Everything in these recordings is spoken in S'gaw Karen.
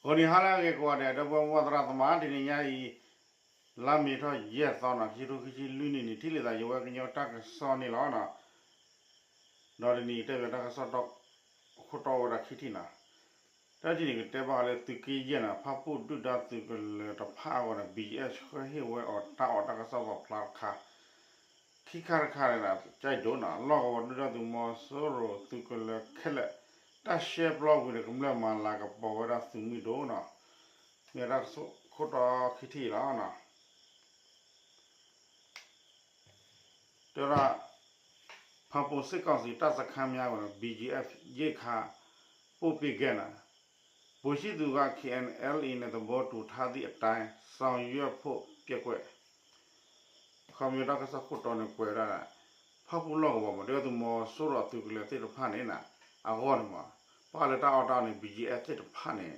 ဂီၤနံၤဟါလၢအဂ့ၤကိးဂၤဒဲး ဒီပုၢ်ဝဲၢ်သရၣ်သမါ တနံၤညါအံၤ လါမ့ၤထီၣ်ယဲၢ်သီနီၤ ခံထိခံဆံလွံၢ်နံၣ်န့ၣ် ထံၣ်လိာ်သးယဝဲကညီတၢ်ကစီၣ်န့ၣ်လီၤနီၤ. ဒီးတနံၤတဲဘၣ်တၢ်ကစီၣ် ခိၣ်တီဝဲဒၣ်ခံထံၣ်နီၤ. တၢ်ထံၣ်န့ၣ်ကတဲဘၣ်ဃးလၢသုးက့ယဲၢ်နီၤ ဖၣ်ပူၣ်ဒုၣ်ဒါသုးကလၢၤတဖၣ်အဂီၢ်န့ၣ် ဘံၣ်ယဲၢ် ဆှၢဟ့ၣ်ဝဲအီၤတၢ်အီၣ်တၢ်ကစီၣ်ပာ်ဖျါတခါ ခံခါတခါန့ၣ်ဒီး ကၠဲးဒိၣ်နီၤ လီၢ်ကဝီၤဒုၣ်ဒါသုးမီၤစိရိၤသုးကလၢၤခဲလၢာ် တၢ်ရှဲပျီဝံၤန့ၣ် ကမျၢၢ်မၤလၤကပီၤဝဲဒၣ်သုးမုၢ်ဒိၣ်နီၤ. မ့ၢ်တၢ်ကစီၣ်ခိၣ်တီခံထံၣ်အံၤလီၤနီၤ. တဲဝဲဒၣ် ဖၣ်ပူၣ်စစ်ကောင်စီတပ်စခန်းများကို ဘီၣ်ကၠံၣ်အ့ဖ် ရိက္ခာပို့ပေးခဲ့နီၤ ဗိုလ်ချစ်သူက KNLA နဲ့ သဘောတူထားသည့်အတိုင်း ဆောင်ရွက်ဖို့ ပျက်ကွက် ခီမ့ၢ်တၢ်ကစီၣ်ခိၣ်တီန့ၣ်ကွဲးဝဲဒၣ် ဖၣ်ပူၣ်လီၢ်ကဝီၤမး ဒုၣ်ဒါသုးမီၤစိရိၤအသုးကလၢၤသ့ၣ်တဖၣ်န့ၣ်နီၤ အဂီၢ်န့ၣ်မး ပှၤလၢတၢ်အီၣ်တၢ်အီန့ၣ် ဘံၣ်ယဲၢ်သ့ၣ်တဖၣ်န့ၣ်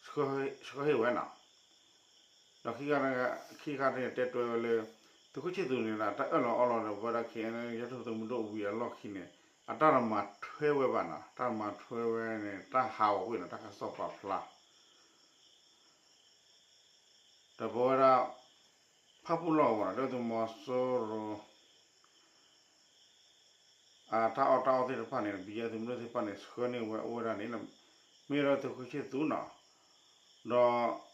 ဆှၢဟ့ၣ်ဝဲနီၤ. ဒီးခံခါတခါန့ၣ်တဲတွဲဝဲလၢ သုးခိၣ်ဆံၣ်သူးန့ၣ်ဒီး တၢ်အၢၣ်လီၤအီလီၤဒီး ပဝဲဒၣ် KNLA ကညီတၢ်ထူၣ်ဖျဲးသုးမုၢ်ဒိၣ်ဝံၤအလီၢ်ခံန့ၣ် အတၢ်တမၤထွဲဝဲဘၣ်နီၤ တၢ်တမၤထွဲဝဲန့ၣ် တၢ်ဟးဂီၤကွံာ်နီၤ တၢ်ကစီၣ်ပာ်ဖျါ ဒီးပဝဲဒၣ် ဖၣ်ပူၣ်လီၢ်ကဝီၤနီၤ ဒုၣ်ဒါသုးမီၤစိရိၤ အတၢ်အီၣ်တၢ်အီသ့ၣ်တဖၣ်န့ၣ် ဘံၣ်ယဲၢ်သုးမုၢ်ဒိၣ်သ့ၣ်တဖၣ်န့ၣ် ဆှၢန့ၢ်ဝဲအိၣ်ဝဲဒၣ်န့ၣ် မ့ၢ်ဝဲဒၣ်သုးခိၣ်ဆံၣ်သူးနီၤ ဒီး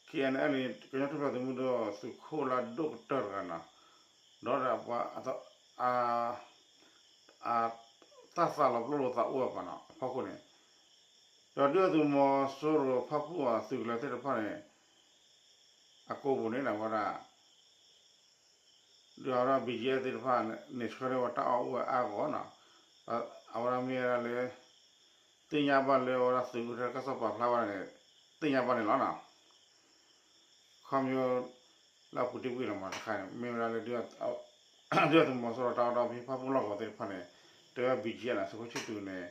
KNLA ကညီတၢ်ထူၣ်ဖျဲးသုးမုၢ်ဒိၣ်သုးခိၣ်လၢအဒိၣ်ကတၢၢ်တဂၤနီၤ ဒီးပှၤ တၢ်သးလီၤပလိာ်လိာ်သးအိၣ်ဝဲပှၤနီၤ အဖီခိၣ်န့ၣ် ဒီးဒုၣ်ဒါသုးမီၤစိရိၤဖၣ်ပူၣ်အသုးကလၢၤသ့ၣ်တဖၣ်န့ၣ် အကိာ်ပူၤန့ၣ် အဝဲဒၣ် ဒုးအဝဲဒၣ် ဘံၣ်ယဲၢ်သ့ၣ်တဖၣ်န့ၣ် ဆှၢန့ၢ်ဝဲတၢ်အီၣ်အိၣ်ဝဲအါဂီၢ်နီၤ အဝဲဒၣ်မ့ၢ်ဝဲဒၣ်လၢ သ့ၣ်ညါဘၣ်လၢအဝဲဒၣ်သုးကလၢၤတၢ်ကစီၣ်ပာ်ဖျါဝဲဒၣ်န့ၣ် သ့ၣ်ညါဘၣ်န့ၣ်လီၤနီၤ ခီဖျိ လၢအပူၤတ့ၢ်ကွံာ်လီၤမးတခါန့ၣ် မ့ၢ်ဝဲဒၣ်လၢ ဒုၣ်ဒါသုးမီၤစိရိၤတၢ်အီၣ်တၢ်အီဖဲ ဖၣ်ပူၣ်လီၢ်ကဝီၤသ့ၣ်တဖၣ်န့ၣ် တဲဝဲ ဘံၣ်ယဲၢ်နီၤ သုးခိၣ်ဆံၣ်သူးန့ၣ်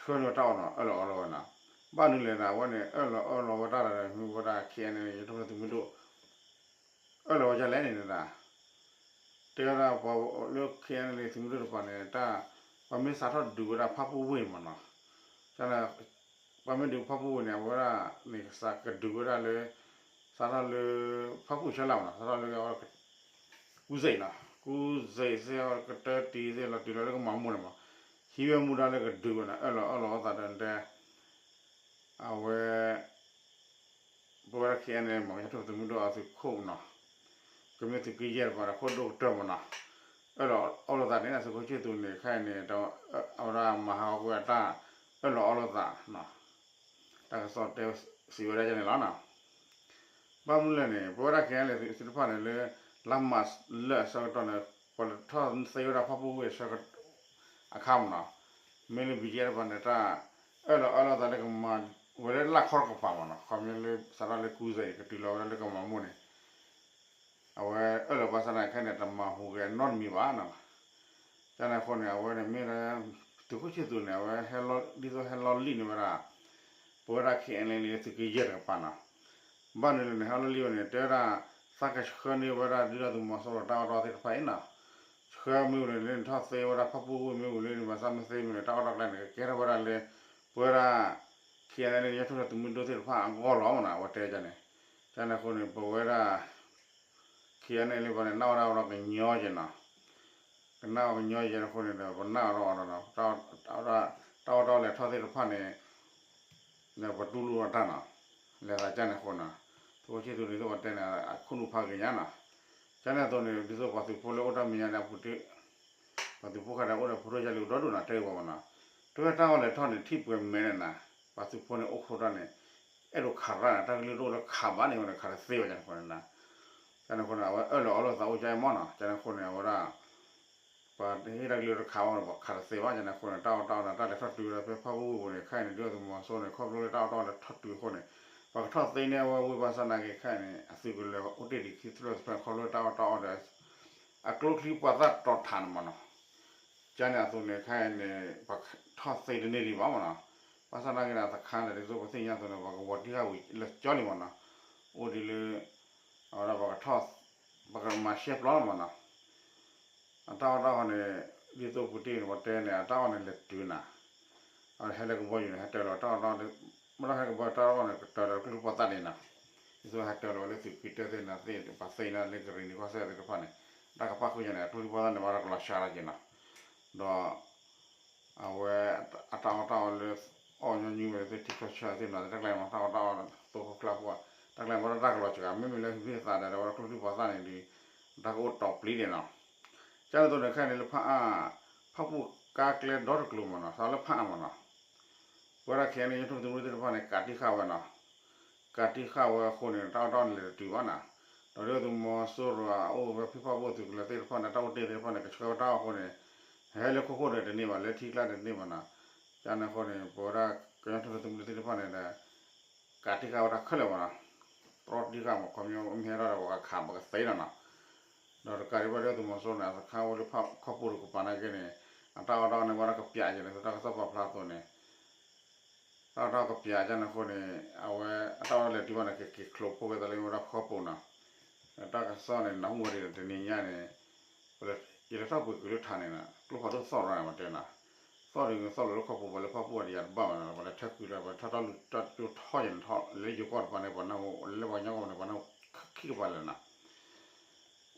ဆှၢန့ၢ်ဝဲတၢ်အီၣ်နီၤ အၢၣ်လီၤအီလီၤဝဲနီၤ ဘၣ်မနုၤလဲၣ်နီၤ အဝဲန့ၣ် အၢၣ်လီၤအီလီၤဝဲတၢ်ဒီး မ့ၢ်ဝဲဒၣ် KNLA ကညီတၢ်ထူၣ်ဖျဲးသုးမုၢ်ဒိၣ် အၢၣ်လီၤဝဲဒ်လဲၣ်န့ၣ်ဒၣ် တဲဝဲဒၣ်ပှၤလၢ KNLA သုးမုၢ်ဒိၣ်တဖၣ်န့ၣ် တၢ် ပှၤမ့ၢ်စးထီၣ်ဒုးဝဲဒၣ်ဖၣ်ပူၣ်ဝ့ၢ်န့ၣ်မးနီၤ ပှၤမ့ၢ်ဒုးဖၣ်ပူၣ်ဝ့ၢ်န့ၣ် အဝဲဒၣ်န့ၣ် ကစးကဒုးဝဲဒၣ်လၢ စးထီၣ်လၢ ဖၣ်ပူၣ်ဆၢလာ်မးနီၤ စးထီၣ်လၢ ကူစ့ၣ်နီၤ ကူစ့ၣ်စ့ၢ် ကတၢၢ်တံၢ်စ့ၢ် လီၤတုၤလီၤလၢကမၤမိၢ်န့ၣ်မး ဟံးဝဲမူဒါလၢကဒုးဝဲနီၤ အၢၣ်လီၤအီလီၤအသးဒီးတဲ အဝဲ ပဝဲဒၣ် KNLA မ့ၢ် ကညီတၢ်ထူၣ်ဖျဲးသုးမုၢ်ဒိၣ်အသုးခိၣ်နီၤ ကမ့ၢ်သုးက့ယဲၢ်တပၤဒီး ခိၣ်ဒိၣ်ကတၢၢ်မးနီၤ အၢၣ်လီၤအီလီၤသးန့ၣ် သုးခိၣ်ဆံၣ်သူးန့ၣ် ခဲအံၤန့ၣ် အဝဲဒၣ်မၤဟးဂီၤကွံာ်အတၢ် အၢၣ်လီၤအီလီၤသးနီၤ တၢ်ကစီၣ်တဲစံးဝဲဒၣ်န့ၣ်လီၤနီၤ ဘၣ်မနုၤလဲၣ်န့ၣ် ပဝဲဒၣ် KNLA သ့ၣ်တဖၣ်န့ၣ်လၢ လါမၢ်�လၢအဆၢကတီၢ်န့ၣ် ပှၤထီၣ်သ့ဝဲဒၣ်ဖၣ်ပူၣ်ဝ့ၢ်အဆၢကတီၢ် အခါမးနီၤ မ့ၢ်လၢ ဘံၣ်ယဲၢ် တပၤန့ၣ် တၢ်အၢၣ်လီၤအီလီၤသးလၢကမၤဝဲလၢလၢ်ခီတကပၤမးနီၤ ခီဖျိလၢစးထီၣ်လၢကူစ့ၣ် ကတုၤလီၤဝဲလၢလၢကမၤမိၢ်န့ၣ် အဝဲအၢၣ်လီၤဘၣ်ဆၣ်သနာ်က့န့ၣ် တမၤဟူးဂဲၤနီတမံၤဘၣ်နီၤ ကန့ၣ်အဃိန့ၣ် အဝဲန့ၣ်မ့ၢ်လၢ သုးခိၣ်ဆံၣ်သူးန့ၣ် အဝဲ ဒ်သိးဟဲလီၤလံၣ်န့ၢ်ဝဲဒၣ် ပဝဲဒၣ် KNLA သုးက့ယဲၢ်တကပၤနီၤ ဘၣ်မနုၤလဲၣ်န့ၣ် ဟဲလီၤလံၣ်ဝဲန့ၣ် တဲဝဲဒၣ် သးကဆှၢန့ၢ်ဝဲဒၣ်ဒုၣ်ဒါသုးမီၤစိရိၤတၢ်အီၣ်တၢ်အီသ့ၣ်တဖၣ်အံၤနီၤ ဆှၢမ့ၢ်ဝံၤန့ၣ် ထီၣ်သ့ဝဲဒၣ်ဖၣ်ပူၣ်ဝ့ၢ်မ့ၢ်ဝံၤလံန့ၣ် ဘၣ်ဆၣ်မ့ၢ်သ့မ့ၢ်န့ၣ် တၢ်အီၣ်တၢ်အီကျဲန့ၣ် ကကဲထီၣ်ဝဲဒၣ်လၢ ပဝဲဒၣ် KNLA ကညီတၢ်ထူၣ်ဖျဲးသုးမုၢ်ဒိၣ်သ့ၣ်တဖၣ်အဂီၢ်လီၤမးနီၤ အဝဲတဲဒ်န့ၣ် ကန့ၣ်အဃိန့ၣ် ပဝဲဒၣ် KNLA ဘၣ်န့ၣ် နၢ်ဝဲဒၣ်ဝဲဒီးကညီယဲၢ်နီၤ ကနၣ်အီၤကညီယဲၢ်အဃိန့ၣ်ဒီး ပနၣ်အီၤဒီးအီၤဒီးနီၤ တၢ်အီၣ်တၢ်အီလဲၤထီၣ်သ့ၣ်တဖၣ်န့ၣ် ပတူၢ်လိာ်အတၢ်နီၤ လဲၤသးကန့ၣ်အဃိနီၤ သုးခိၣ်ဆံၣ်သူးန့ၣ် ဒ်သိးပတဲန့ၣ် အခိၣ်နူာ်ဖးဂ့ၤညါနီၤ ကန့ၣ်အသိးန့ၣ် ဒ်သိးပှၤသုးဖိလၢအိၣ်တၢ်မဲာ်ညါန့ၣ် အပူၤတ့ၢ် ပှၤသုးဖိခါဒီးအိၣ်ဒီးဖိဒိၣ်ယါလံၤအိၣ်ဒီဒူၣ်နီၤ တဲက့ၤပှၤမးနီၤ တဝဲတၢ်အီၣ်လဲၤထီၣ်န့ၣ် ထံၣ်ပှဲၤမဲာ်န့ၣ်နီၤ ပှၤသုးဖိန့ၣ်အိၣ်ခိးတၢ်န့ၣ် အဲၣ်ဒိးခးရၣ်န့ၣ် တၢ်ကလုၢ်တအိၣ်လၢခးဘၣ်န့ၣ်ဝဲန့ၣ် ခးတသ့ဘၣ်ကန့ၣ်အဃိန့ၣ်နီၤ ကန့ၣ်အဃိန့ၣ် အဝဲအၢၣ်လီၤအီလီၤသးအိၣ်ကၠၢ်အံၤမးနီၤ ကန့ၣ်အဃိန့ၣ် အဝဲဒၣ် ပှၤတဟ့ၣ်တၢ်ကလုၢ်တခးဘၣ်န့ၣ် ပှၤခးတသ့ဘၣ် ကန့ၣ်အဃိန့ၣ် တၢ်အီၣ်တၢ်အီန့ၣ် တၢ်လဲၤထီၣ်တုၤဝဲဒၣ်ဖဲဖၣ်ပူၣ်ဝ့ၢ်ပူၤန့ၣ် ခဲအံၤန့ၣ် ဒုၣ်ဒါသုးမီၤစိရိၤန့ၣ် ခီဖျိလၢတၢ်အီၣ်တၢ်အီလဲၤထီၣ်တုၤအဃိန့ၣ် ပှၤကထီၣ်သ့န့ၢ်အဝဲဝ့ၢ်ဘၣ်ဆၣ်သနာ်က့ခဲအံၤန့ၣ် အသုးကလၢၤအိၣ်တ့ၢ်ဒံးခံဖျၢၣ်သၢဖျၢၣ် ခီဖျိလၢတၢ်အီၣ်တၢ်အီဒီး အကျိချံပှၤသၣ်တီၤထးန့ၣ်မးနီၤ ကန့ၣ်အသိးန့ၣ် ခဲအံၤန့ၣ် ပှၤထီၣ်သ့တန့ၢ်ဒံးဘၣ်မးနီၤ ဘၣ်ဆၣ်သနာ်က့ဒီး သခါန့ၣ် ဒ်သိးပသ့ၣ်ညါအသိးန့ၣ် ပှၤကဝီၤတံၢ်ဃာ်ဝံၤလၢာ်ကၠီလံမးနီၤ အိၣ်ဒ်လၢ အဝဲဒၣ်ပှၤကထီၣ် ပှၤကမၤရှဲပျီလီၤမးနီၤ အတၢ်အီၣ်တၢ်အီန့ၣ် ဒ်သိးပူၤတ့ၢ်န့ၣ် ပှၤတဲန့ၣ် အတၢ်အီၣ်န့ၣ်လဲၤတုၤနၤ ဟဲလၢကဘီယူၤန့ၣ် ဟဲတၢၤလီၤတၢ်အီၣ်တၢ်အီ, မ့ၢ်လီၤဟဲကဘီယူၤတၢ်အီၣ်န့ၣ် ကတၢၤလီၤကျိချံပှၤသၣ်န့ၣ်နီၤ, ဒ်သိးဟဲတၢၤလီၤဝဲလၢသုးက့တၢၢ်သ့ၣ်န့ၣ်သ့ၣ် ပှၤသ့ၣ်ညါလၢကရံၣ်နံၤကီၢ်စဲၣ်သ့ၣ်တဖၣ်န့ၣ်, တၢ်ကပၣ်ဃုာ်ညါန့ၣ် ကျိချံပှၤသၣ်န့ၣ် ဘၣ်ဒီးကလီၤစှၤလီၤက့ၤနီၤ, ဒီး အဝဲ အတၢ်အီၣ်တၢ်အီလၢ အီၣ်ညီနုၢ်ဝဲသ့ၣ် ထံခီဆၢသ့ၣ်နီၤ တၢ်ကျဲမၤတၢ်အီၣ်တၢ်အီ သိဖိကျါဖိ, တၢ်ကျဲမၤတၢ်တၢ်ကလီၤစှၤ မ့မ့ၢ်လၢဟံၣ်သးဒီး ဝဲဒၣ်ကျိချံပှၤသၣ်န့ၣ်ဒီး တၢ်ကအိၣ်တီၢ်ပျံၤဒံးနီၤ, ကန့ၣ်အသိးန့ၣ် ခဲအံၤန့ၣ်လၢဖၣ်အၣ်, ဖၣ်ပူၣ်ကါကျဲဒီတကျိၤမ့ၢ်နီၤ စးလၢဖၣ်အၣ်မ့ၢ်နီၤ ပဝဲဒၣ် ခဲအံၤန့ၣ် ကညီတၢ်ထူၣ်ဖျဲးသုးမုၢ်ဒိၣ်သ့ၣ်တဖၣ်န့ၣ် ကးတံၢ်ဃာ်ဝဲနီၤ, ကးတံၢ်ဃာ်ဝဲအဃိန့ၣ် တၢ်အီၣ်တၢ်အီန့ၣ်လဲၤတတုၤဘၣ်နီၤ, ဒီးဒုၣ်ဒါသုးမီၤစိရိၤအအိၣ်ဝဲဖံၣ်ဖၣ်ဘိၣ် သုးကလၢၤသ့ၣ်တဖၣ်န့ၣ် တၢ်အိၣ်တ့ၢ်သ့ၣ်တဖၣ်န့ၣ် ကဆှၢဝဲတၢ်အီၣ်အဃိန့ၣ်, ဟဲလၢခိခိၣ်ဒီးတန့ၢ်ဘၣ် လၢထံကျါဒီးတန့ၢ်ဘၣ်နီၤ, ကန့ၣ်အဃိန့ၣ် ပဝဲဒၣ် ကညီတၢ်ထူၣ်ဖျဲးသုးမုၢ်ဒိၣ်သ့ၣ်တဖၣ်န့ၣ်ဒီး ကးတံၢ်ဃာ်ဝဲတၢ်ခဲလၢာ်ဘၣ်နီၤ, တြီတံၢ်ဃာ်မ့ၢ်ခီမ့ၢ်မ့ၢ်ဟဲထီၣ်ဒီး ပှၤကခးပှၤကသ့လီၤနီၤ, ဒီးတကးဒံးဘၣ်ဒုၣ်ဒါသုးမီၤစိရိၤန့ၣ် အသခါဝဲလၢဖၣ်ခီၣ်ပူၤတကပၤနာ်က့န့ၣ်, အတၢ်အီၣ်တၢ်အီန့ၣ် ဘၣ်ဒီးကပျးက့ၤလၢ တၢ်ကစီၣ်ပာ်ဖျါအသိးန့ၣ် တၢ်အီၣ်တၢ်အီကပျးကန့ၣ်အဃိန့ၣ် အဝဲအတၢ်အီၣ်တၢ်အီလဲၤတုၤဘၣ်န့ၣ် ကက့ၤချိးဖှိၣ်ဝဲသးလၢဝဲဒၣ်ဖီခိၣ်ပူၤနီၤ, တၢ်ကစီၣ်န့ၣ် နၢ်ဟူဝဲဒံးဒီးတနံၤညါန့ၣ်, ယလဲၤထီၣ်ပှ့ၤကွံာ်လၢထးန့ၣ်နီၤ ကျိဖးဒိၣ်သီၣ်ရီန့ၣ် ပှၤတဲနီၤ, သီၣ်ဒ်သီၣ်လီၤလၢခီပူၤ ပှၤလၢဖီပူၤဒီးယၤတဘၣ်ဘၣ်နီၤ ပှၤလဲၤထၢကွံာ်လီၤ ပှၤထီၣ်တၢ်လူၤတၢ်ကၠိထီၣ်ယဲန့ၣ်ထီၣ် လၢယိၤကီၢ်တပၤန့ၣ် ပှၤနၢ်ဟူ လၢပှၤကညီကီၢ်ပူၤန့ၣ် ပှၤနၢ်ဟူခံကပၤလၢာ်နီၤ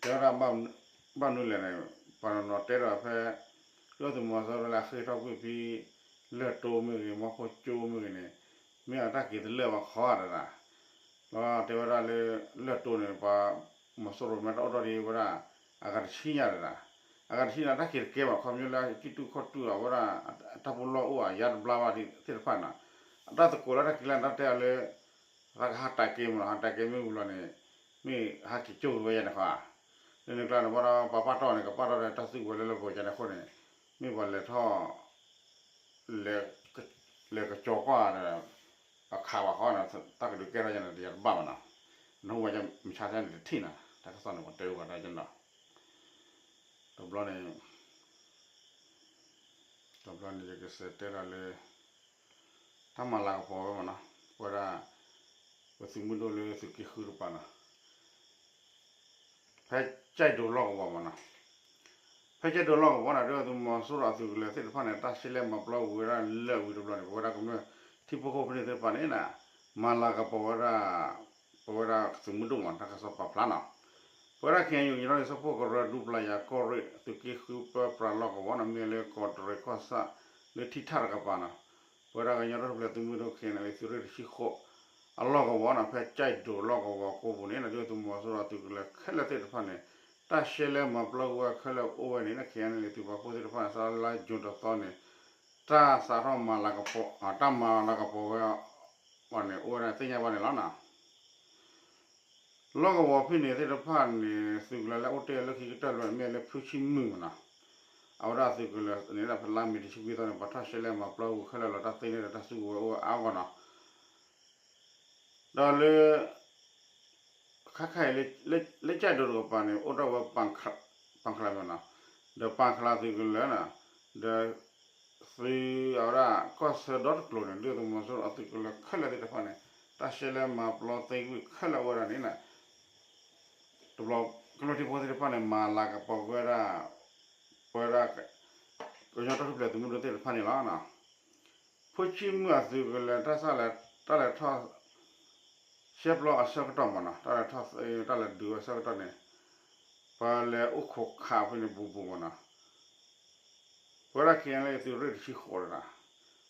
တဲဝဲဒၣ် ဘၣ်မနုၤလဲၣ်န့ၣ် ပှၤနီၤနီၤတဲဒီးဖဲ ဒုၣ်ဒါသုးမီၤစိရိၤလၢအဃ့ၢ်ထီၣ်ကွံာ်ဖဲ လၢၢ်တိမ့ၢ်ဂ့ၤ မီၢ်ခိၣ်ကၠိမ့ၢ်ဂ့ၤန့ၣ် မ့ၢ်အတၢ်က့ၤတလၢာ်ဘၣ်ဃီဒၣ်ဒၣ်, လီၤတဲဝဲဒၣ်လၢ လၢၢ်တိန့ၣ် ပှၤမီၤစိရိၤမ့ၢ်တၢ်အိၣ်ထီၣ်ဒံးဝဲဒၣ် အဂၤတဆံညါဒၣ်ဒၣ်, အဂၤတဆံညါ တၢ်က့ၤတကဲဘၣ် ခီဖျိလၢကံၢ်တူၢ်ခီၣ်တူၢ်အဝဲဒၣ် တၢ်ပူၤလီၢ်အိၣ်အယါတဘျါဘၣ်သ့ၣ်တဖၣ်န့ၣ်, အတၢ်သကိးလၢတၢ်က့ၤလၢန့ၣ် တၢ်တဲအီၤလၢ သးကဟးတၢ်က့ၤမ့ၢ်နီၤ ဟးတၢ်က့ၤမ့ၢ်ဝံၤလီၤန့ၣ် မ့ၢ်ဟးက့ၤကၠိက့ၤဝဲယဲန့ၣ်ဃီ, လၢန့ၣ်ကျါန့ၣ် ဘၣ်ဒီးပှၤပာ်တီၢ်န့ၣ် ကပာ်တီၢ်ဒီးတၢ်စုကဝဲၤလၢလၢပှဲၤကန့ၣ်အဃိန့ၣ် မ့ၢ်ပှၤလဲၤထီၣ် လဲၤကကၠီၤကွၢ်ဒီး အခးဘၣ်ဃီန့ၣ် တၢ်ကဒုးကဲထီၣ်ယဲန့ၣ် ယတဘၣ်ဘၣ်နီၤ, နၢ်ဟူဝဲမုၢ်ဆါတနံၤတထံၣ်နီၤ တၢ်ကစီၣ်န့ၣ် ပှၤတဲဝဲဒၣ်ယဲန့ၣ်လီၤ, တဘျီန့ၣ် တဘျီန့ၣ် ယကစံးတဲလီၤလၢ တၢ်မၤလၤကပီၤဝဲမ့ၢ်နီၤ, ပဝဲဒၣ် ပသုးမုၢ်ဒိၣ်လၢသုးက့ဃုတပၤနီၤ, ဖဲကၠဲၣ်ဒိးလီၢ်ကဝီၤမ့ၢ်နီၤ, ဖဲကၠဲၣ်ဒိးလီၢ်ကဝီၤန့ၣ် ဒုၣ်ဒါသုးမီၤစိရိၤအသုးကလၢၤသ့ၣ်တဖၣ်န့ၣ် တၢ်ရှဲလဲၣ်မၤပျီဝံၤဝဲဒၣ်လၢာ်ဝံၤတဘျီန့ၣ် ပဝဲဒၣ်ကမျၢၢ်ထံဖိကီၢ်ဖိန့ၣ်သ့ၣ်တဖၣ်န့ၣ် မၤလၤကပီၤဝဲဒၣ် ပဝဲဒၣ်သုးမုၢ်ဒိၣ်မ့ၢ် တၢ်ကစီၣ်ပာ်ဖျါနီၤ, ပဝဲဒၣ် ခဲအံၤ ကညီဒီကီၢ်စဲၣ် ပှၤကရၢဒူပျၤယၤကီၢ်ရ့ၣ် သုးက့ဃုပၢပြးလီၢ်ကဝီၤန့ၣ် မ့ၢ်လၢကီးတရံးကီၢ်ဆၣ် လၢထံထၣ်တကပၤနီၤ, ပဝဲဒၣ်ကညီတၢ်ထူၣ်ဖျဲးသုးမုၢ်ဒိၣ် ခဲအံၤ သုးရ့ၣ်တဆံဃိး အလီၢ်ကဝီၤန့ၣ် ဖဲကၠဲၣ်ဒိးလီၢ်ကဝီၤကိးပူၤန့ၣ် ဒုၣ်ဒါသုးမီၤစိရိၤအသုးကလၢၤခဲလၢာ်သ့ၣ်တဖၣ်န့ၣ် တၢ်ရှဲလဲၣ်မၤပျီကွံာ်ဝဲခဲလၢာ်အိၣ်ဝဲန့ၣ် ခဲအံၤန့ၣ် သုးပာ်ဖှိၣ်သ့ၣ်တဖၣ်န့ၣ် စးလၢယူၤတသီန့ၣ် တၢ်စးထီၣ်မၤလၤကပီၤ တၢ်မၤလၤကပီၤဝဲ ဘၣ်န့ၣ် အိၣ်ဝဲဒၣ်သ့ၣ်ညါဘၣ်န့ၣ်လီၤနီၤ. လီၢ်ကဝီၤဖဲန့ၣ်သ့ၣ်တဖၣ်န့ၣ် သုးကလၢၤလၢအအိၣ်တ့ၢ်လၢခံကတၢၢ်တဘျီန့ၣ် မ့ၢ်လၢဖုဆံမုၢ်မ့ၢ်နီၤ, အဝဲဒၣ်သုးကလၢၤန့ၣ် ဖဲလါမ့ၤတဆံခွံသီန့ၣ် ပှၤထီၣ်ရှဲလဲၣ်မၤပျီကွံာ်ခဲလၢာ်လီၤ တၢ်သ့န့ၢ်ဒီးတၢ်စုကဝဲၤအိၣ်ဝဲအါဂီၢ်နီၤ. ဒီးလၢ ခါခါအံၤ လၢကၠဲၣ်ဒိးတကပၤန့ၣ် အိၣ်ထီၣ်ဝဲ ပၣ်ချးမ့ၢ်နီၤ, ဒီးပၣ်ချးသုးကလၢၤနီၤ, ဒီး သုးအဝဲဒၣ်ကီၢ်ဆၢဒီတကျိၤန့ၣ် ဒုၣ်ဒါသုးမီၤစိရိၤအသုးကလၢၤခဲလၢာ်သ့ၣ်တဖၣ်န့ၣ် တၢ်ရှဲလဲၣ်မၤပျီသ့ကွံာ်ခဲလၢာ်အိၣ်ဝဲဒၣ်န့ၣ် တဘျီ ကမျၢၢ်ထံဖိသ့ၣ်တဖၣ်န့ၣ် မၤလၤကပီၤဝဲဒၣ် ပဝဲဒၣ် ကညီတၢ်ထူၣ်ဖျဲးသုးမုၢ်ဒိၣ်သ့ၣ်တဖၣ်န့ၣ်လီၤ. ဖုဆံမုၢ်အသုးကလၢၤ တၢ်စးလဲၤ တၢ်လဲၤထီၣ် ရှဲပျီအဆၢကတီၢ်မ့ၢ်နီၤ တၢ်လဲၤထီၣ် တၢ်လဲၤဒုးအဆၢကတီၢ်န့ၣ် ပှၤလဲၤအိၣ်ခိးခးဖဲန့ၣ်ဘူးဘူးမ့ၢ်နီၤ ပဝဲဒၣ် ခဲအံၤ သုးရ့ၣ်တဆံဃိးန့ၣ်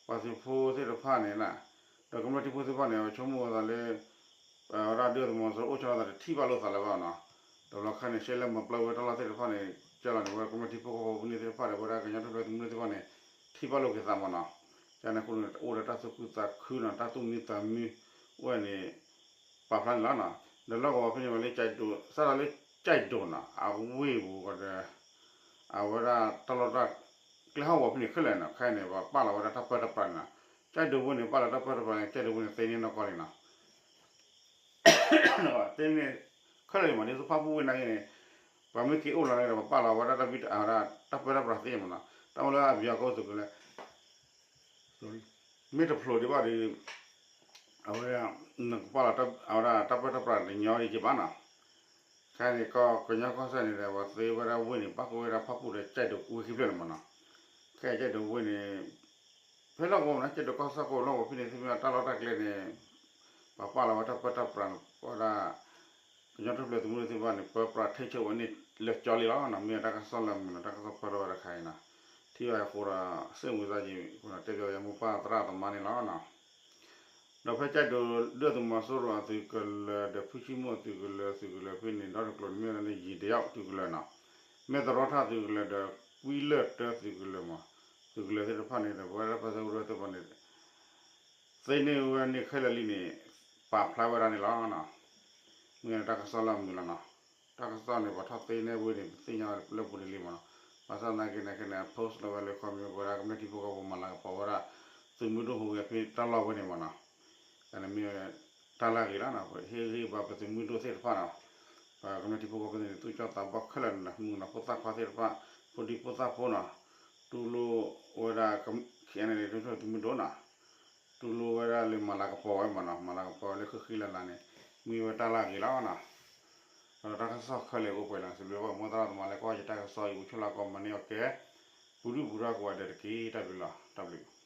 ပှၤသုးဖိသ့ၣ်တဖၣ်န့ၣ် ဒီးကမျၢၢ်ထံဖိသ့ၣ်တဖၣ်န့ၣ် အဝဲဆိကမိၣ်ဝဲသးလၢ ဝဲဒၣ်ဒုၣ်ဒါသုးမီၤစိရိၤအိၣ်ဆီလီၤသးတထံၣ်ဘၣ်လိာ်သးလၢၤဘၣ်နီၤ တဘျီခါန့ၣ် ရှဲလဲၣ်မၤပျီဝဲတၢ်လီၢ်သ့ၣ်တဖၣ်န့ၣ် ကဲလီၤန့ၣ် ဝဲကမျၢၢ်ထံဖိကီၢ်ဖိပူၤန့ၣ်သ့ၣ်တဖၣ်ဒီး ပဝဲဒၣ်ကညီတၢ်ထူၣ်ဖျဲးသုးမုၢ်ဒိၣ်သ့ၣ်တဖၣ်န့ၣ် ထံၣ်ဘၣ်လိာ်က့ၤသးမ့ၢ်နီၤ ကန့ၣ်အဃိန့ၣ် အိၣ်ဒီးတၢ်သူၣ်ခုသးခုနီၤ တၢ်သူၣ်မံသးမံ အိၣ်ဝဲန့ၣ် ပာ်ဖျါန့ၣ်လီၤနီၤ ဒီးလီၢ်ကဝီၤဖဲန့ၣ်ဝဲလၢ စးထီၣ်လၢကၠဲၣ်ဒိးနီၤ အဝ့ၢ်ပူၤဒီး အဝဲဒၣ်တၢ်လီၢ်တၢ် ကျဲဟီၣ်ကဝီၤဖဲန့ၣ်ခဲလၢာ်နီၤ ခဲအံၤန့ၣ် ပှၤပာ်လီၤဝဲဒၣ်တၢ်ပၢတၢ်ပြးန့ၣ်နီၤ ကၠဲၣ်ဒိးဝ့ၢ်န့ၣ် ပာ်လီၤတၢ်ပၢတၢ်ပြးန့ၣ် ကၠဲၣ်ဒိးဝ့ၢ်န့ၣ် သ့န့ၢ်နီၢ်ကီၢ်လံနီၤ သ့န့ၢ် ခဲလၢာ်လံမး ဒ်သိးဖၣ်ပူၣ်ဝ့ၢ်နာ်က့န့ၣ် ပှၤမ့ၢ်က့ၤအိၣ်လီၤန့ၣ်ဒီး ပှၤပာ်လီၤဝဲဒၣ်တၢ်ပၢတၢ်ပြးသ့မးနီၤ တၢ်မ့ၢ်လၢအဘျုးအဖှိၣ်သုးကလၢၤ မ့ၢ်တဖျိးဒံးဘၣ်ဒီး အဝဲ နကပာ်လီၤဝဲဒၣ်တၢ်ပၢတၢ်ပြးတညီဒံးက့ဘၣ်နီၤ ခဲအံၤန့ၣ် ကီၢ်ကညီကီၢ်စဲၣ်န့ၣ်ဒီး ပှၤသ့ဝဲဒၣ်ဝ့ၢ်န့ၣ် ပၣ်ဃုာ်ဝဲဒၣ်ဖၣ်ပူၣ်ဒီးကၠဲၣ်ဒိးဝ့ၢ်ခံဖျၢၣ်န့ၣ်မးနီၤ ခဲအံၤကၠဲၣ်ဒိးဝ့ၢ်န့ၣ် ဖဲလီၢ်ကဝီၤမ့ၢ်နီၤ ကဲဒိးကီၢ်စဲၣ်ကီၢ်လီၢ်ကဝီၤဖဲန့ၣ် သ့ၣ်မ့ၢ်တၢ်လီၢ်တၢ်ကျဲန့ၣ် ပှၤပာ်လီၤဝဲတၢ်ပၢတၢ်ပြးန့ၣ် ပဝဲဒၣ် ကညီတဖျၢၣ်သုးမုၢ်ဒိၣ်သ့ၣ်တဖၣ်န့ၣ် ပၢပြးထဲဆိဝဲန့ၣ်လၢာ်ကၠီလံလီၤနီၤ. မ့ၢ်တၢ်ကစီၣ်လၢအမုာ်နီၤ တၢ်ကစီၣ်ပၢထီၣ်ဝဲတခါအံၤနီၤ ထံၣ်ဘၣ်အဃိဒီး စ့ၣ်မုာ်စၢ်က့ၤ တဲပၠးဝဲမိၢ်ပၢ်သရၣ်သမါန့ၣ်လီၤနီၤ. ဒီးဖဲကၠဲၣ်ဒိးဒုၣ်ဒါသုးမီၤစိရိၤအသုးကလၢၤဒီး ဖုဆံမိၢ်သုးကလၢၤ သုးကလၢၤဖဲန့ၣ် ဒီတကျိၤန့ၣ်မ့ၢ်ဝဲဒၣ်လၢယံၤတယီၣ်သုးကလၢၤနီၤ, မဲၢ်သရီထၣ်သုးကလၢၤဒီး ကွံလၢၢ်တၢသုးကလၢၤမး, သုးကလၢၤသ့ၣ်တဖၣ်န့ၣ်ဒီး ပဝဲဒၣ်ပၢဆှၢကရူၢ်သ့ၣ်တဖၣ်န့ၣ် သ့န့ၢ်ဝဲန့ၣ်ခဲလၢာ်လံန့ၣ် ပာ်ဖျါဝဲဒၣ်န့ၣ်လီၤ. မ့ၢ်တၢ်ကစီၣ်လၢအမုာ်လီၤနီၤ. တၢ်ကစီၣ်န့ၣ် ပှၤထီၣ်သ့န့ၢ်ဝဲန့ၣ် ပသ့ၣ်ညါလၢပူၤန့ၣ်လံမးနီၤ. ဘၣ်ဆၣ်သနာ်က့န့ၣ် ခဲန့ၣ် post လီၤဝဲလၢ comment ဝဲဒၣ်ကမျၢၢ်ထံဖိကီၢ်ဖိမၤလၤကပီၤဝဲဒၣ် သုးမုၢ်ဒိၣ်ဟူးဂဲၤဖဲတၢ်လီၢ်ဝဲန့ၣ်မးနီၤ. တၢ်န့ၣ်မ့ၢ်တၢ်လၢအဂ့ၤလီၤနီၤ. ပဟ့ၣ်ဂံၢ်ဘါပသုးမုၢ်ဒိၣ်သ့ၣ်တဖၣ်နီၤ. ပှၤကမျၢၢ်ထံဖိကီၢ်ဖိန့ၣ် သူၣ်ကၠီသးဘီၣ်ခဲလၢာ်န့ၣ် မုၣ်ကနီၤဖိသၣ်ခွါသ့ၣ်တဖၣ် ဖိဒံဖိသၣ်ဖိနီၤ. တူၢ်လိာ်ဝဲဒၣ် ခဲန့ၣ် သုးမုၢ်ဒိၣ်နီၤ. တူၢ်လိာ်ဝဲဒၣ်လၢမၤလၤကပီၤဝဲမးနီၤ, မၤလၤကပီၤဝဲလၢဃံဃံလၤလၤန့ၣ် မ့ၢ်ဝဲတၢ်လၢအဂ့ၤလီၤနီၤ. ဒီးတၢ်ကစီၣ်ခဲလၢာ်အိၣ်ပှဲၤလီၤ. စံးဘျုးဘၣ်မိၢ်သရၣ်သမါလၢကွၢ်ယတၢ်ကစီၣ်အံၤ အိၣ်ဆိၣ်လၢကိးမၤန့ၢ်အီၤကဲ ပူၤဒုၣ်ပူၤဒါကိးဂၤဒဲးတက့ၢ်. တၢ်ဘျုးလီၤ. တၢ်ဘျုး